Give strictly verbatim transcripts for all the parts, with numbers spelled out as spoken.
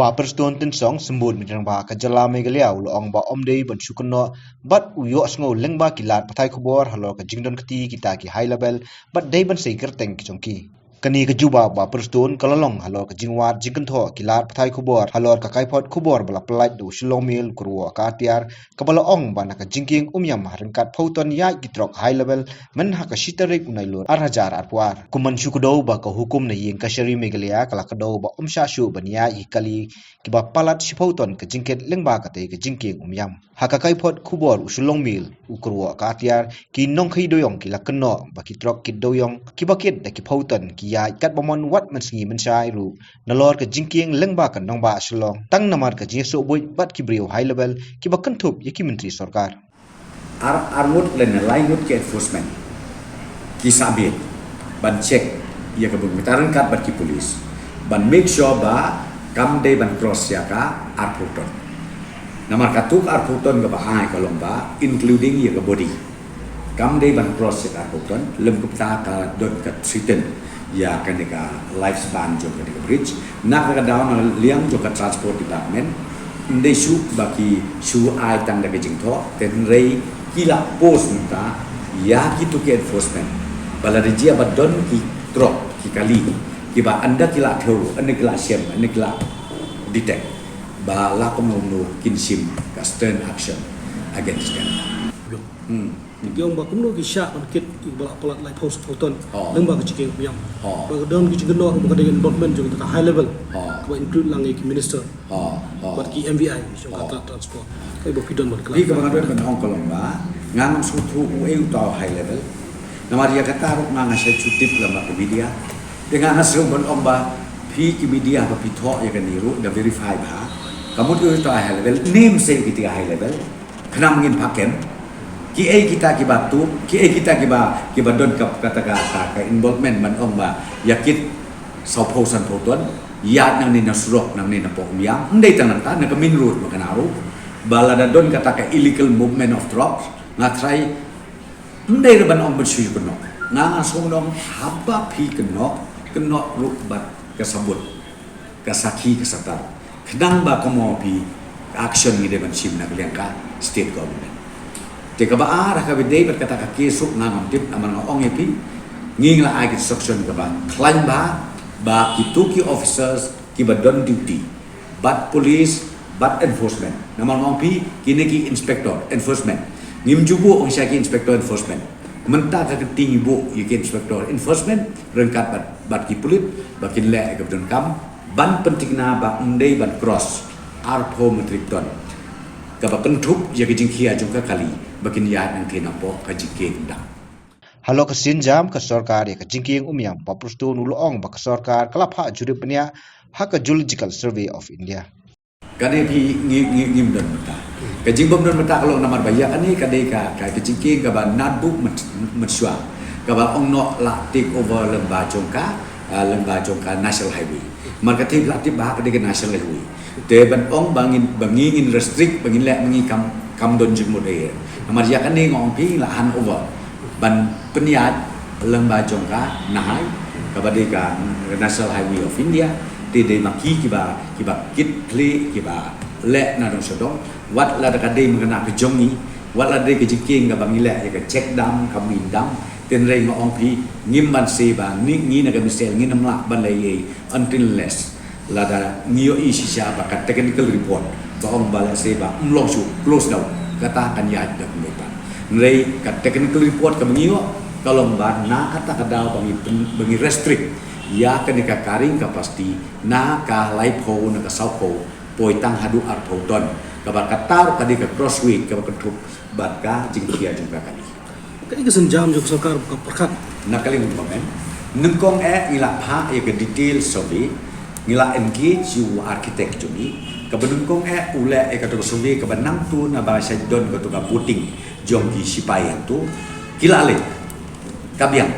Bah Prestone Tynsong, Symbud Rangbah ka jylla Meghalaya, u la ong ba ym dei ban shu kynnoh bad u ïohsngew lyngba ki lad pathai khubor halor ka jingdon kti kita ki high level bad dei ban sei kyrteng ki jong ki. Kane ka jubab Bah Prestone ka la long halor ka jingwad jingkynthoh ki lad pathai khubor halor ka kaiphod khubor ba la pyllait da u Shillong Mail u kyrwoh ka Atiar, kaba la ong ba na ka jingkieng Umiam ha ryngkat phew ton ïaid ki trok high level myn ha ka shi tarik u Nailur ar hajar arphew ar. Kum ban shu kdew ba ka hukum na ïing kashari Meghalaya ka la kdew ba ym shah shuh ban ïaid hi kali kiba palat shiphew ton ka jingkit lyngba katei ka jingkieng Umiam. Ha ka kaiphod khubor u Shillong Mail u kyrwoh ka Atiar, ki nongkit dewiong ki la kynnoh ba ki trok kit dewiong kiba kit da ki phew ton ki ïaid katba mon wat mynsngi mynshai ruh nalor ka jingkieng lyngba ka nongbah Shillong, tang namar ka jingïasoh buit bad ki briew high level kiba kynthup ïa ki myntri sorkar. Ar, ar ngut lane lai ngut ki enforcement ki sa bit ban check ïa ka bynta ryngkat bad ki police ban make sure ba kam dei ban cross ïa ka arphew ton. Namar katto ka arphew ton kaba ai ka long ba including ïa ka body. Kam dei ban cross ïa ka arphew ton, lymkumta ka don ka threaten ïa kane ka lifespan jong kane ka bridge. Na kata ka daw na liang jong ka Transport Department, ym dei shuh ba ki shu ai tang da ka jingthoh, hynrei ki la post mynta ïa kito ki enforcement ba lada jia ba don ki trok ki kali kiba ynda ki la thew, ynda ki la shem, ynda ki la detect, ba la kumno kumno kin shim ka stern action against them. Hmm. Ki ong ba kumno ki shah ban kit ïa kiba la palat laiphew sanphew ton. Oh. Lyngba ka jingkieng Umiam. Oh. Ba ka don ka jingkynnoh ba ka dei involvement jong ka high level. Oh. Kaba include lang ïa ki minister. Oh. Oh. Bad ki M V I jong ka, oh, tla transport. Kaei ba phi don ban kla? Phi, kaba nga don ban ong ka long ba nga ngam sngewthuh uei uta u high level. Namar ïa kata ruh nga ngam shym shu tip lyngba ka media. Te nga ngam sngewthuh ban ong ba phi ki media ba phi thoh ïa kane ruh da verify bha. Ka mut uei uta u high level, name sa ïa kita ki high level. Khnang ngin phah kem kiei kita kiba tuh, kiei kita kiba, kiba don ka, kata ka, ka, ka involvement ban ong ba ïa kit sawphew sanphew ton, ïaid nangne na surok, nangne na poh Umiam, ym dei tang nangta, na ka main road ma kane ruh, ba lada don kata ka illegal movement of drugs, nga tharai ym dei ruh ban ong ban shu kynnoh. Nga, nga sngewdong haba phi kynnoh, kynnoh ruh bad ka sabut, ka sakhi, ka satar. Khnang ba kumno phi, ka action ngi dei ban shim na ka liang ka state government. Te kaba ar, ha kaba dei bad kata ka case ruh nga ngam tip, namar nga ong ïa phi, ngi ngi la ai ka instruction kaba khlaiñ bha ba kito ki officers kiba don duty, bad police, bad enforcement. Namar nga ong phi, kine ki inspector enforcement, ngim ju buh ong sha ki inspector enforcement. Mynta ka kynti ngi buh ïa ki inspector enforcement ryngkat bad, bad ki pulit ba kin leh ïa kaba donkam ban pynthikna ba ym dei ban cross arphew metric ton, kaba kynthup ïa ka jingkhia jong ka kali ba kin ïaid nangtei napoh ka jingkieng Umiam. Halor ka sienjam ka sorkar ïa ka jingkieng Umiam, Bah Prestone u la ong ba ka sorkar ka la phah jurip bniah ha ka Geological Survey of India. Kane phi ngi, ngi, ngim don bynta. Ka jingbym don bynta ka long namar ba ïa kane ka dei ka, ka, ka jingkieng kaba naduh myn-, mynshuwa, kaba ong noh la take over lyngba jong ka, ah, lyngba jong ka National Highway. Mar ka tip la tip ba ka dei ka National Highway. Te ban ong ba ngin, ba ngi ngin restrict, ba ngin leh, ba ngi kam, kam don jingmut ei. Namar ïa kane nga ong phi la hand over ban pynïaid lyngba jong ka NHAI, kaba dei ka National Highway of India. Te dei ma ki kiba, kiba kit khlieh, kiba leh na dong sha dong. Wat lada ka dei ma ka na ka jong ngi, wat lada dei ka jingkieng kaba ngi leh ïa ka check dam, ka main dam. Te hynrei nga ong phi, ngim ban sa ba ngi, ngi na ka MeESTL ngin ym lah ban leh ei ei until unless lada ngi ïohi shisha ba ka technical report ba ong ba lehse ba ym long shuh, close down, kata kan ïaid da kumno pat. Hynrei ka technical report kaba ngi ïoh ka long ba na kata ka daw ba ngi pyn-, ba ngi restrict ïa kane ka carrying capacity na ka laiphew na ka sawphew, poi tang haduh arphew ton, kaba kata ruh ka dei ka cross weight kaba kynthup bad ka jingkhia jong ka kali. Kaei ka sienjam jong ka sorkar ba ka pyrkhat? Na ka liang ba myn, nyngkong eh ngi la phah ïa ka detail survey, ngi la engage ïa u architect jong ngi, kaba nyngkong eh u leh ïa kato ka survey kaba nangta naba shait don kato ka voting jong ki shipai hangto, ki la leit, ka biang.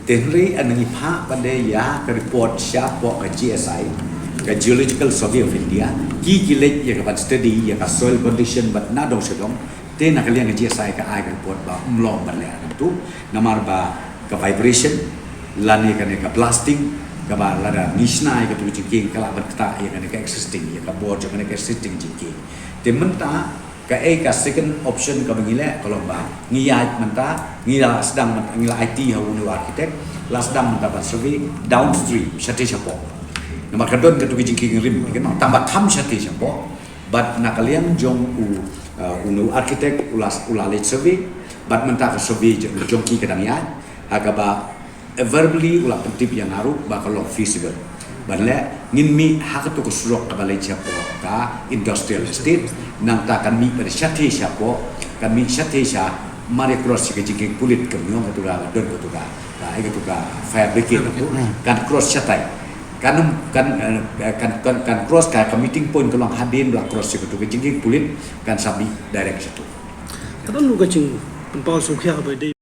Te hynrei ynda ngi phah pat de ïa ka report shapoh ka G S I, ka Geological Survey of India, ki ki leit ïa ka ban study ïa ka soil condition bad na dong sha dong. Te na ka liang ka G S I ka ai ka report ba ym long ban leh hangto, namar ba ka vibration lane kane ka blasting Kaba lada ngi shna ïa katu ka jingkieng ka lah ban ktah ïa kane ka existing, ïa ka bor jong kane ka existing jingkieng. Te mynta kaei ka second option kaba ngi leh ka long ba ngi ïaid mynta, ngi la sdang mynta, ngi la aiti ha une u architect, la sdang mynta ban survey downstream, shathie shapoh. Namar ka don katu ka jingkieng rim, tang ba kham shathie shapoh. Bad na ka liang jong u, uh, une u architect u la, u la leit survey, bad mynta ka survey jong, jong ki ka dang ïaid, ha kaba verbally u la pyntip ïa nga ruh ba ka long feasible. Ban leh ngin mih ha katu ka surok kaba leit shapoh ka industrial estate, nangta kan mih pat shathie shapoh, kan mih shathie sha mar ïa cross sha ka jingkieng pulit, ka mih katu ka don katu ka, ka, eh, katu ka fire brigade, kan cross shatai. Kan, kan, eh, kan, kan, kan cross ka, ka meeting point ka long hadien ba la cross sha katu ka jingkieng pulit, kan sa mih direct shatu. Ka don ruh ka jingpynpaw sngewkhia kaba dei